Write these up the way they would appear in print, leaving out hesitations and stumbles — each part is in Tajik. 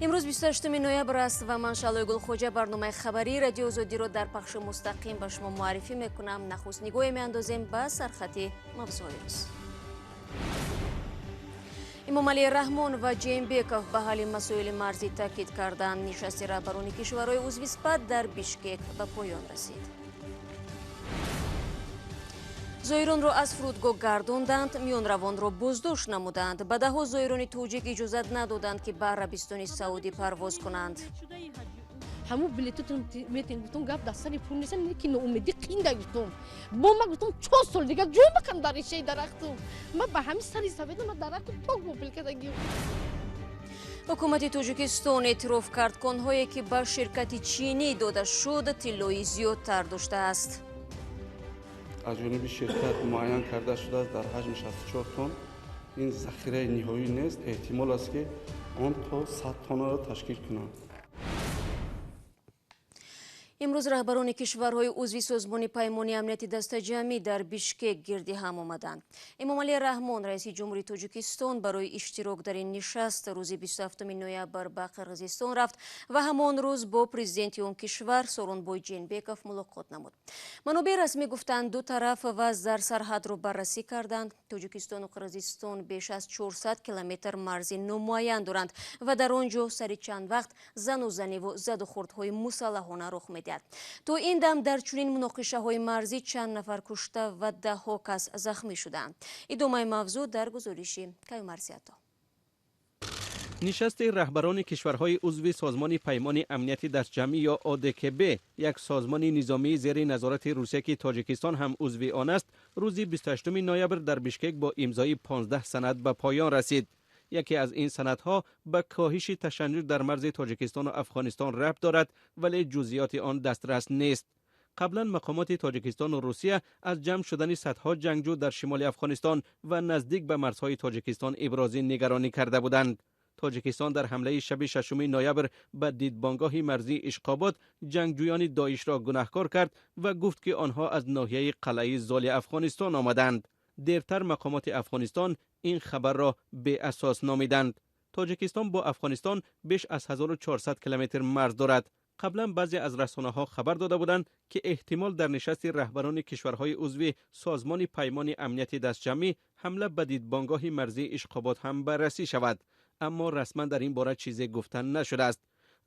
Имрӯз 28 ноябр аст ва ман Шаълои Гулхоҷа барномаи хабарии Радиои Озодиро дар пахши мустақим ба шумо муаррифӣ мекунам. Нахуст нигоҳе меандозем ба сархати мавзӯи рӯз. Эмомалӣ Раҳмон ва Ҷеенбеков ба ҳалли масоили марзӣ таъкид карданд. Нишасти раҳбарони кишварҳои узви СПАТ дар Бишкек ба поён расид. Зоиронро аз фурудгоҳ гардонданд, миёнравонро боздошт намуданд. Ба даҳҳо зоирони тоҷик иҷозат надоданд, ки ба Арабистони Саудӣ парвоз кунанд. Ҳамун билетотон метен, гуфтум, гап дар сари пул нест, ки ноумедӣ қинда, гуфтум. Бо ма гуфтум, 4 сол дига ҷой бакам дар решаи дарахтум. Ма ба ҳамин сари сафеда ма дарахту ток бопил кардагим. Ҳукумати Тоҷикистон эътироф кард, конҳое, ки ба ширкати чинӣ дода шуд, тиллои зиёдтар доштааст. Аз ҷониби ширкат муайян карда шудааст дар ҳаҷми 64 тонн. Ин захираи ниҳоӣ нест, эҳтимол аст, ки он то 100 тоннаро ташкил кунад. Имрӯз раҳбарони кишварҳои узви Созмони Паймони Амнияти Дастаҷамъӣ дар Бишкек гирди ҳам омаданд. Эмомалӣ Раҳмон, раиси ҷумҳури Тоҷикистон, барои иштирок дар ин нишаст рӯзи 27 ноябр ба Қирғизистон рафт ва ҳамон рӯз бо президенти он кишвар Сооронбой Ҷеенбеков мулоқот намуд. Манобеи расмӣ гуфтанд, ду тараф вазъ дар сарҳадро баррасӣ карданд. Тоҷикистону Қирғизистон беш аз 400 километр марзи номуайян доранд ва дар он ҷо сари чанд вақт занузаниву задухӯрдҳои мусаллаҳона рух медиҳад. То ин дам дар чунин муноқишаҳои марзӣ чанд нафар кушта ва даҳҳо кас захмӣ шудаанд. Идомаи мавзӯъ дар гузориши Каюмарсиято. Нишасти раҳбарони кишварҳои узви Созмони Паймони Амнияти Дастҷамъӣ ё ОДКБ, як созмони низомии зери назорати Русия, ки Тоҷикистон ҳам узви он аст, рӯзи 28 ноябр дар Бишкек бо имзои 15 санад ба поён расид. Яке аз ин санадҳо ба коҳиши ташанҷуҷ дар марзи Тоҷикистону Афғонистон рабт дорад, вале ҷузъиёти он дастрас нест. Қаблан мақомоти Тоҷикистону Русия аз ҷамъ шудани садҳо ҷангҷӯ дар шимоли Афғонистон ва наздик ба марзҳои Тоҷикистон ибрози нигаронӣ карда буданд. Тоҷикистон дар ҳамлаи шаби 6 ноябр ба дидбонгоҳи марзии Ишқобод ҷангҷӯёни Доишро гунаҳкор кард ва гуфт, ки онҳо аз ноҳияи Қалъаи Золи Афғонистон омаданд. Дертар мақомоти Афғонистон ин хабарро беасос номиданд. Тоҷикистон бо Афғонистон беш аз 1400 километр марз дорад. Қаблан баъзе аз расонаҳо хабар дода буданд, ки эҳтимол дар нишасти раҳбарони кишварҳои узви Созмони Паймони Амнияти Дастҷамъӣ ҳамла ба дидбонгоҳи марзии Ишқобод ҳам баррасӣ шавад, аммо расман дар ин бора чизе гуфта нашудааст.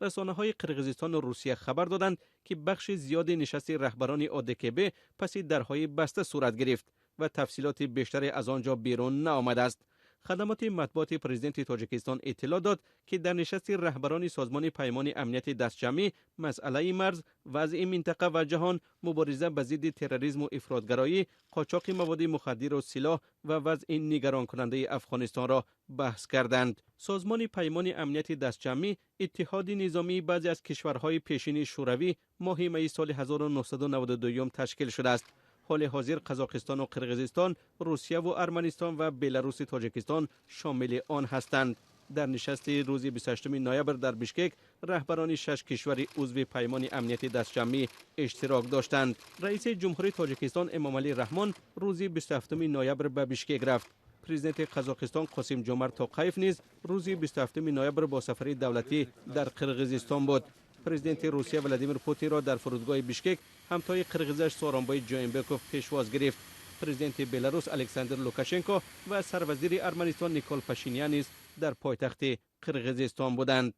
Расонаҳои Қирғизистону Русия хабар доданд, ки бахши зиёди нишасти раҳбарони ОДКБ паси дарҳои баста сурат гирифт ва тафсилоти бештаре аз он ҷо берун наомадааст. Хадамоти матбуоти президенти Тоҷикистон иттилоъ дод, ки дар нишасти раҳбарони Созмони Паймони Амнияти Дастҷамъӣ масъалаи марз, вазъи минтақа ва ҷаҳон, мубориза ба зидди терроризму ифротгароӣ, қочоқи маводи мухаддиру силоҳ ва вазъи нигаронкунандаи Афғонистонро баҳс карданд. Созмони Паймони Амнияти Дастҷамъӣ, иттиҳоди низомии баъзе аз кишварҳои пешини Шӯравӣ, моҳи майи соли 1992 ташкил шудааст. Ҳоли ҳозир Қазоқистону Қирғизистон, Русияву Арманистон ва Беларуси Тоҷикистон шомили он ҳастанд. Дар нишасти рӯзи 28 ноябр дар Бишкек раҳбарони шаш кишвари узви Паймони Амнияти Дастҷамъӣ иштирок доштанд. Раиси ҷумҳури Тоҷикистон Эмомалӣ Раҳмон рӯзи 27 ноябр ба Бишкек рафт. Президенти Қазоқистон Қосим Ҷомарт Тоқаев низ рӯзи 27 ноябр бо сафари давлатӣ дар Қирғизистон буд. Президенти Русия Владимир Путинро дар фурудгоҳи Бишкек ҳамтои қирғизаш Сооронбой Ҷоинбеков пешвоз гирифт. Президенти Беларус Александр Лукашенко ва сарвазири Арманистон Никол Пашинян низ дар пойтахти Қирғизистон буданд.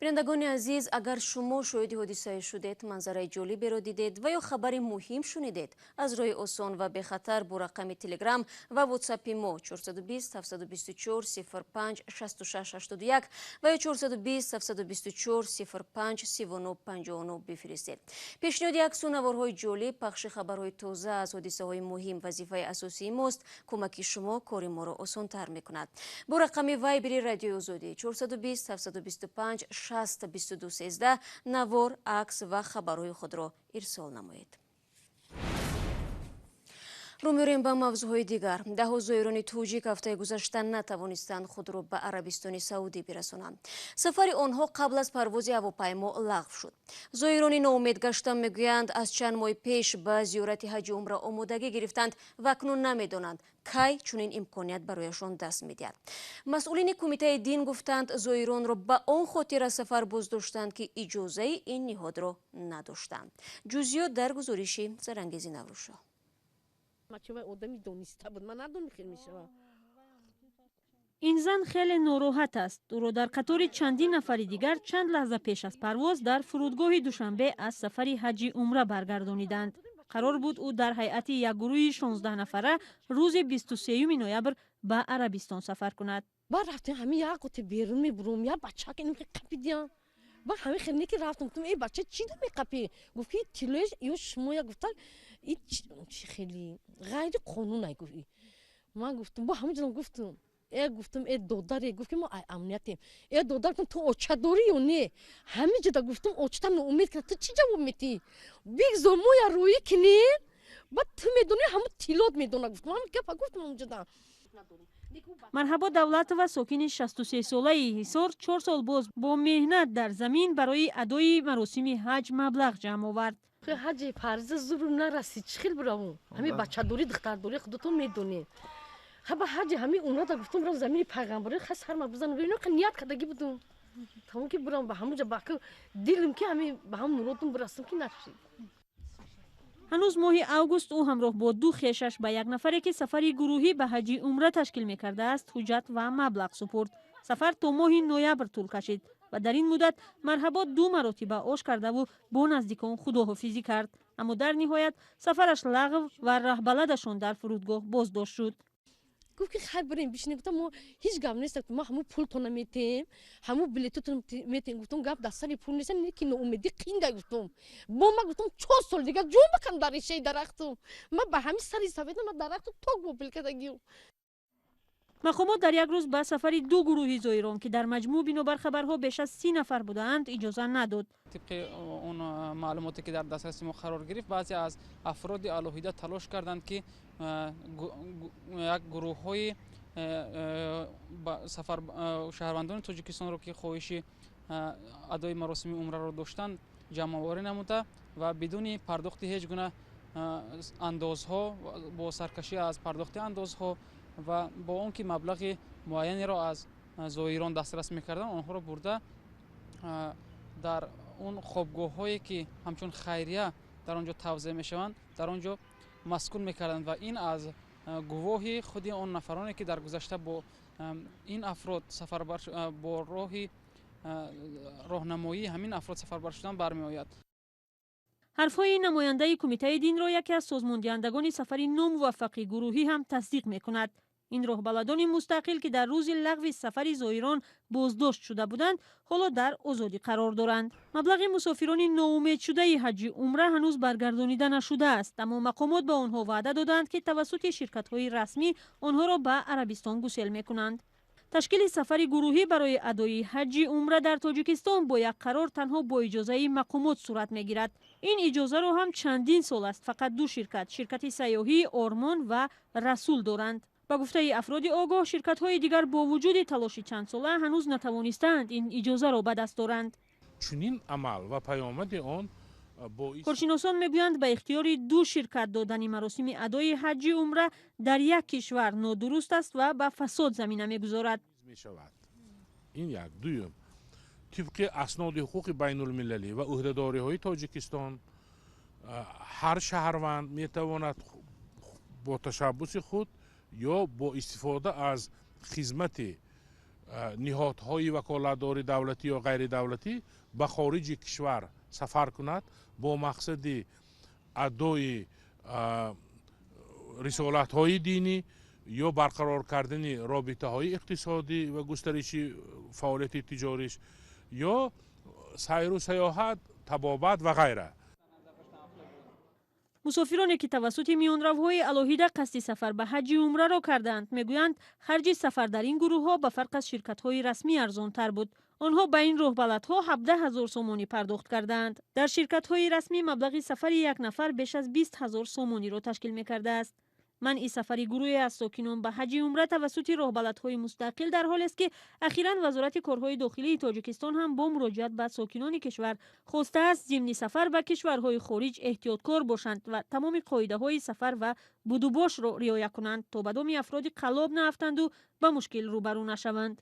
Бинандагони азиз, агар шумо шоҳиди ҳодисае шудед, манзараи ҷолиберо дидед ва ё хабари муҳим шунидед, аз роҳи осон ва бехатар бо рақами Телеграм ва Ватсапи мо 420 724 05 66 81 ва ё 420 724 05 39 59 бифиристед. Пешниҳоди аксу наворҳои ҷолиб, пахши хабарҳои тоза аз ҳодисаҳои муҳим вазифаи асосии мост. Кӯмаки шумо кори моро осонтар мекунад. Бо рақами Вайбери Радиои Озодӣ 420 725 60 22 13 навор, акс ва хабарҳои худро ирсол намоед. Рӯ меорем ба мавзӯъҳои дигар. Даҳҳо зоирони тоҷик ҳафтаи гузашта натавонистанд худро ба Арабистони Саудӣ бирасонанд. Сафари онҳо қабл аз парвози ҳавопаймо лағв шуд. Зоирони ноумед гашта мегӯянд, аз чанд моҳи пеш ба зиёрати ҳаҷи умра омодагӣ гирифтанд ва акнун намедонанд, кай чунин имконият барояшон даст медиҳад. Масъулини кумитаи дин гуфтанд, зоиронро ба он хотир аз сафар боздоштанд, ки иҷозаи ин ниҳодро надоштанд. Ҷузъиёт дар гузориши Зарангези Наврӯзшоҳ. Ин зан хеле нороҳат аст. Ӯро дар қатори чандин нафари дигар чанд лаҳза пеш аз парвоз дар фурудгоҳи Душанбе аз сафари ҳаҷи умра баргардониданд. Қарор буд ӯ дар ҳайати як гурӯҳи 16 нафара рӯзи 23 ноябр ба Арабистон сафар кунад. Баъд рафтем, ҳамин як қути берун мебурум, як бача ки қапидиям. Баъд ҳамин хеле ки рафтам, гуфтам: «Эй бача, чӣ да меқапӣ?» Гуфт ки тилош ё шумоя. Гуфтан, и чӣ хеле ғайри қонун ай, гуфт. Ман гуфтам, бо ҳамин ҷонам гуфтам, э гуфтам, э додаре, гуфт ки мо ай амниятем. Э додар, гуфтам, ту оча дорӣ ё не? Ҳамин ҷода гуфтам, очата ноумед кард, ту чӣ ҷавоб метиҳӣ? Бигзор моя рӯӣ кинем, баъд ту медонӣ, ҳамун тилот медона, гуфтам, ҳамин гапа гуфтам ҳамунҷода. Марҳабо Давлатова, сокини 63-солаи Ҳисор, 4 сол боз бо меҳнат дар замин барои адои маросими ҳаҷ маблағ ҷамъ овард. Ҳаҷи фарза зурум нарасид, чӣ хел биравум? Ҳамин бачадорӣ, духтардорӣ, худатон медонед. Ҳаба ҳаҷи ҳамин умрада гуфтум, бирам замини пайғамбарӣ, ха сарма бизанам, бибинам, ният кардагӣ будум, тамом ки бирам ба ҳамунҷа, ба дилим ки ҳамин ба ҳам муродум бирасам, ки нашид. Ҳанӯз моҳи август ӯ ҳамроҳ бо ду хешаш ба як нафаре, ки сафари гурӯҳӣ ба ҳаҷи умра ташкил мекардааст, ҳуҷҷат ва маблағ супурд. Сафар то моҳи ноябр тӯл кашид ва дар ин муддат Марҳабо ду маротиба ош кардаву бо наздикон худоҳофизӣ кард, аммо дар ниҳоят сафараш лағв ва раҳбаладашон дар фурудгоҳ боздошт шуд. Гуфт ки хай, бирем, бишинем. Гуфтам, мо ҳеҷ гап нест, мо ҳамун пултона метиҳем, ҳамун билетотон метиҳем. Гуфтам, гап дар сари пул нест, ки ноумедӣ қинда, гуфтам. Бо ма гуфтам, 4 сол дигар ҷон бакам дар решаи дарахтум. Ма ба ҳамин сари сафеда ма дарахту ток бо пил кардагиюм. Мақомот дар як рӯз ба сафари ду гурӯҳи зоирон, ки дар маҷмӯъ бинобар хабарҳо беш аз 30 нафар будаанд, иҷоза надод. Тибқи он маълумоте, ки дар дастраси мо қарор гирифт, баъзе аз афроди алоҳида талош карданд, ки як гурӯҳҳои сафар шаҳрвандони Тоҷикистонро, ки хоҳиши адои маросими умраро доштанд, ҷамъоварӣ намуда ва бидуни пардохти ҳеҷ гуна андозҳо, бо саркашӣ аз пардохти андозҳо ва бо он ки маблағи муайянеро аз зоирон дастрас мекарданд, онҳоро бурда дар он хобгоҳҳое, ки ҳамчун хайрия дар он ҷо тавзеъ мешаванд, дар он ҷо маскун мекарданд. Ва ин аз гувоҳи худи он нафароне, ки дар гузашта бо ин афрод сафарбар, бо роҳи роҳнамоии ҳамин афрод сафарбар шудан бармеояд. Ҳарфҳои намояндаи кумитаи динро яке аз созмондиҳандагони сафари номуваффақи гурӯҳӣ ҳам тасдиқ мекунад. Ин роҳбаладони мустақил, ки дар рӯзи лағви сафари зоирон боздошт шуда буданд, ҳоло дар озодӣ қарор доранд. Маблағи мусофирони ноумедшудаи ҳаҷи умра ҳанӯз баргардонида нашудааст, аммо мақомот ба онҳо ваъда доданд, ки тавассути ширкатҳои расмӣ онҳоро ба Арабистон гусел мекунанд. Ташкили сафари гурӯҳӣ барои адои ҳаҷи умра дар Тоҷикистон бо як қарор танҳо бо иҷозаи мақомот сурат мегирад. Ин иҷозаро ҳам чандин сол аст фақат ду ширкат, ширкати сайёҳии Ормон ва Расул, доранд. Ба гуфтаи афроди огоҳ, ширкатҳои дигар бо вуҷуди талоши чандсола ҳанӯз натавонистаанд ин иҷозаро ба даст доранд. Чунин амал ва паёмади он Коршиносон мегӯянд, ба ихтиёри ду ширкат додани маросими адои ҳаҷи умра дар як кишвар нодуруст аст ва ба фасод замина мегузорад. Мешавад. Ин як. Дуюм, тибқи асноди ҳуқуқи байнулмилалӣ ва ӯҳдадориҳои Тоҷикистон, ҳар шаҳрванд метавонад бо ташаббуси худ ё бо истифода аз хизмати ниҳодҳои ваколатдори давлатӣ ё ғайридавлатӣ ба хориҷи кишвар сафар кунад бо мақсади адои рисолатҳои динӣ ё барқарор кардани робитаҳои иқтисодӣ ва густариши фаъолияти тиҷориш ё сайру саёҳат, табобат ва ғайра. Мусофироне, ки тавассути миёнравҳои алоҳида қасди сафар ба ҳаҷи умраро кардаанд, мегӯянд, харҷи сафар дар ин гурӯҳҳо ба фарқ аз ширкатҳои расмӣ арзонтар буд. Онҳо ба ин роҳбаладҳо 17 000 сомонӣ пардохт кардаанд. Дар ширкатҳои расмӣ маблағи сафари як нафар беш аз 20 000 сомониро ташкил мекардааст. Манъи сафари гурӯҳе аз сокинон ба ҳаҷи умра тавассути роҳбаладҳои мустақил дар ҳолест, ки ахиран Вазорати корҳои дохилии Тоҷикистон ҳам бо муроҷиат ба сокинони кишвар хостааст зимни сафар ба кишварҳои хориҷ эҳтиёткор бошанд ва тамоми қоидаҳои сафар ва будубошро риоя кунанд, то ба доми афроди қаллоб наафтанду ба мушкил рӯбарӯ нашаванд.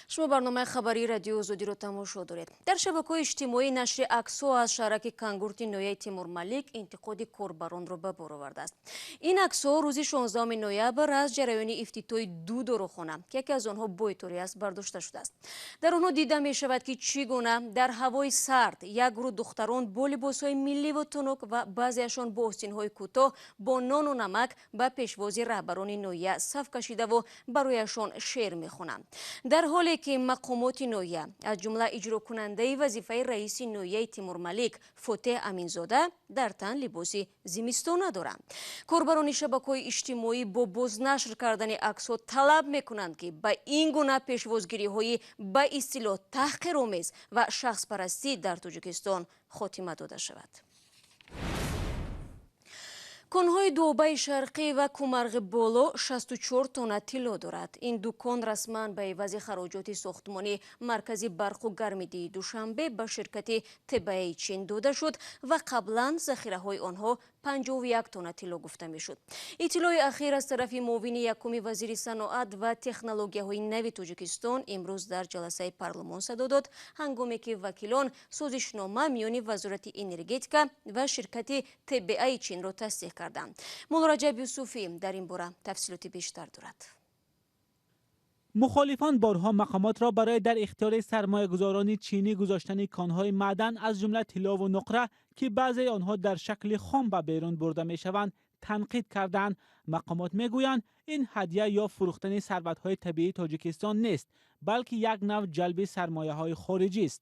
Шумо барномаи хабарии Радиои Озодиро тамошо доред. Дар шабакаҳои иҷтимоӣ нашри аксҳо аз шаҳраки Кангурти ноҳияи Тимурмалик интиқоди корбаронро ба бор овардааст. Ин аксҳо рӯзи 16 ноябр аз ҷараёни ифтитоҳи ду дорухона, ки яке аз онҳо бойторӣ аст, бардошта шудааст. Дар онҳо дида мешавад, ки чӣ гуна дар ҳавои сард як гурӯҳ духтарон бо либосҳои милливу тунук ва баъзеашон бо остинҳои кӯтоҳ бо нону намак ба пешвози раҳбарони ноҳия саф кашидаву барояшон шеър мехонанд. Дар ҳоле ки мақомоти ноҳия, аз ҷумла иҷрокунандаи вазифаи раиси ноҳияи Тимурмалик Фотеҳ Аминзода, дар тан либоси зимистона доранд. Корбарони шабакаҳои иҷтимоӣ бо бознашр кардани аксҳо талаб мекунанд, ки ба ин гуна пешвозгириҳои ба истилоҳ таҳқиромез ва шахспарастӣ дар Тоҷикистон хотима дода шавад. Конҳои Дуобаи Шарқӣ ва Кумарғи Боло 64 тонна тилло дорад. Ин ду кон расман ба ивази хароҷоти сохтмони маркази барқу гармидиҳии Душанбе ба ширкати ТБАи Чин дода шуд ва қаблан захираҳои онҳо 51 тонна тилло гуфта мешуд. Иттилои ахир аз тарафи муовини якуми вазири саноат ва технологияҳои нави Тоҷикистон имрӯз дар ҷаласаи парлумон садо дод, ҳангоме ки вакилон созишнома миёни Вазорати энергетика ва ширкати ТБАи Чинро тасдиқ карданд. Муллораҷаб Юсуфӣ дар ин бора тафсилоти бештар дорад. Мухолифон борҳо мақомотро барои дар ихтиёри сармоягузорони чинӣ гузоштани конҳои маъдан, аз ҷумла тиллову нуқра, ки баъзеи онҳо дар шакли хом ба берун бурда мешаванд, танқид карданд. Мақомот мегӯянд, ин ҳадя ё фурӯхтани сарватҳои табиии Тоҷикистон нест, балки як нав ҷалби сармояҳои хориҷист.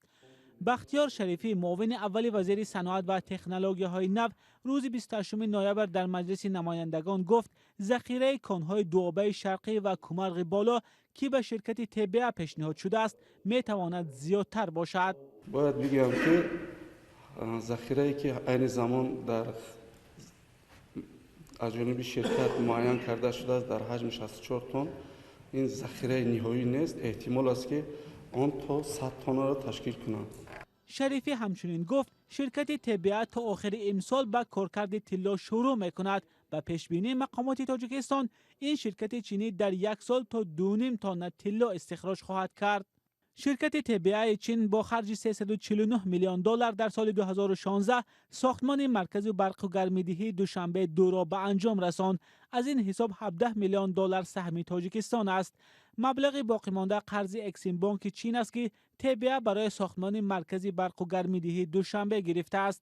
Бахтиёр Шарифӣ, муовини аввали вазири саноат ва технологияҳои нав, рӯзи 28 ноябр дар Маҷлиси намояндагон гуфт, захираи конҳои Дуобаи Шарқӣ ва Кумарғи Боло, ки ба ширкати ТБА пешниҳод шудааст, метавонад зиёдтар бошад. Бояд бигӯям, ки захирае ки айни замон дар аз ҷониби ширкат муайян карда шудааст дар ҳаҷми 64 тонн, ин захираи ниҳоӣ нест, эҳтимол аст, ки он то 100 тоннаро ташкил кунад. Шарифӣ ҳамчунин гуфт, ширкати ТБА то охири имсол ба коркарди тилло шурӯъ мекунад. Ба пешбинии мақомоти Тоҷикистон, ин ширкати чинӣ дар як сол то 2,5 тонна тилло истихроҷ хоҳад кард. Ширкати ТБАи Чин бо харҷи 349 миллион доллар дар соли 2016 сохтмони маркази барқу гармидиҳии Душанбе дуро ба анҷом расонд. Аз ин ҳисоб 17 миллион доллар саҳми Тоҷикистон аст. Маблағи боқимонда қарзи Эксимбонки Чин аст, ки ТБА барои сохтмони маркази барқу гармидиҳии Душанбе гирифтааст.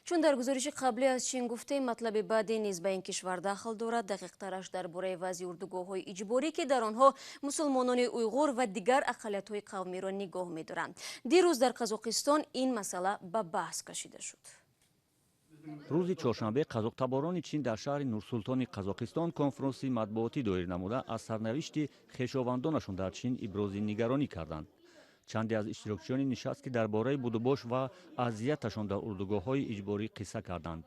Чун дар гузориши қаблӣ аз Чин гуфтем, матлаби баъдӣ низ ба ин кишвар дахл дорад. Дақиқтараш дар бораи вазъи урдугоҳҳои иҷборӣ, ки дар онҳо мусулмонони уйғур ва дигар ақаллиятҳои қавмиро нигоҳ медоранд. Дирӯз дар Қазоқистон ин масъала ба баҳс кашида шуд. Рӯзи чоршанбе қазоқтаборони Чин дар шаҳри Нурсултони Қазоқистон конфронси матбуотӣ доир намуда, аз сарнавишти хешовандонашон дар Чин ибрози нигаронӣ карданд. Чанде аз иштирокчиёни нишаст, ки дар бораи будубош ва азияташон дар урдугоҳҳои иҷборӣ қисса карданд.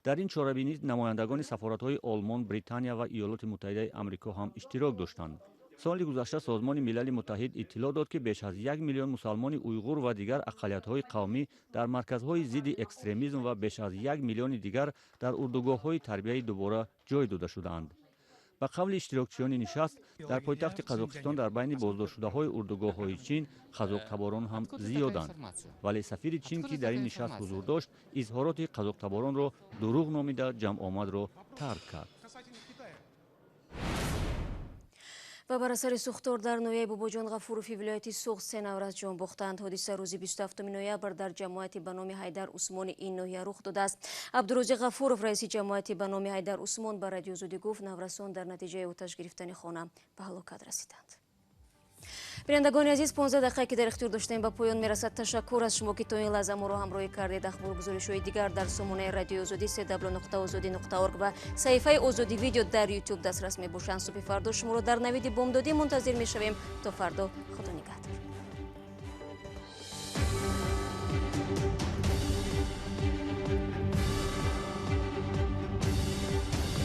Дар ин чорабинӣ намояндагони сафоратҳои Олмон, Британия ва Иёлоти Муттаҳидаи Амрико ҳам иштирок доштанд. Соли гузашта Созмони Милали Муттаҳид иттилоъ дод, ки беш аз 1 миллион мусалмони уйғур ва дигар ақаллиятҳои қавмӣ дар марказҳои зидди экстремизм ва беш аз 1 миллиони дигар дар урдугоҳҳои тарбияи дубора ҷой дода шудаанд. Ба қавли иштирокчиёни нишаст, дар пойтахти Қазоқистон дар байни боздоштшудаҳои урдугоҳҳои Чин қазоқтаборон ҳам зиёданд. Вале сафири Чин, ки дар ин нишаст ҳузур дошт, изҳороти қазоқтаборонро дурӯғ номида, ҷамъомадро тарк кард. Ва бар асари сӯхтор дар ноҳияи Бобоҷон Ғафурови вилояти Суғд се наврас ҷон бохтанд. Ҳодиса рӯзи 27 ноябр дар ҷамоати ба номи Ҳайдар Усмони ин ноҳия рух додааст. Абдурозиқ Ғафуров, раиси ҷамоати ба номи Ҳайдар Усмон, ба Радиои Озодӣ гуфт, наврасон дар натиҷаи оташ гирифтани хона ба ҳалокат расиданд. Бинандагони азиз, 15 дақиқа, ки дар ихтиёр доштем, ба поён мерасад. Ташаккур аз шумо, ки то ин лаҳза моро ҳамроҳӣ кардед. Ахбору гузоришҳои дигар дар сомонаи Радиои Озодӣ cw.ozodi.org ва саҳифаи Озодӣ видео дар YouTube дастрас мебошанд. Субҳи фардо шуморо дар навиди бомдодӣ мунтазир мешавем. То фардо, Худо нигаҳдор.